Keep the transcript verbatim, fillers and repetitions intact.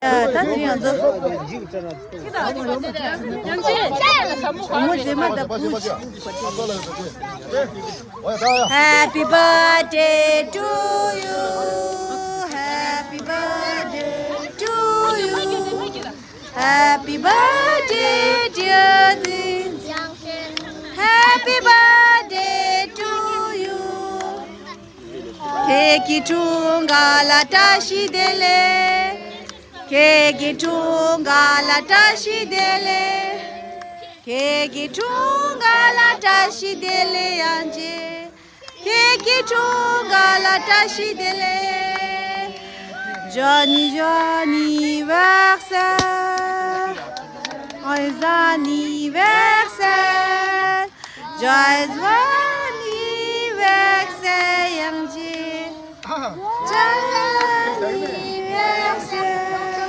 ད་དེ་རིང་ང་ཚོ་བུ་མོ་མཛེས་མ་དང་བུ། Happy birthday to you. Happy birthday to you. Happy birthday, dear Zin. Happy birthday to you. ཁྱེད་ཀྱི་འཁྲུངས་སྐར་ལ་བཀྲ་ཤིས་བདེ་ལེགས། ཁྱེད་ཀྱི་འཁྲུངས་སྐར་ལ་བཀྲ་ཤིས་བདེ་ལེགས། ཁྱེད་ཀྱི་འཁྲུངས་སྐར་ལ་བཀྲ་ཤིས་བདེ་ལེགས་ཡང་རྗེ། ཁྱེད་ཀྱི་འཁྲུངས་སྐར་ལ་བཀྲ་ཤིས་བདེ་ལེགས། Joyeux anniversaire. Joyeux anniversaire. Joyeux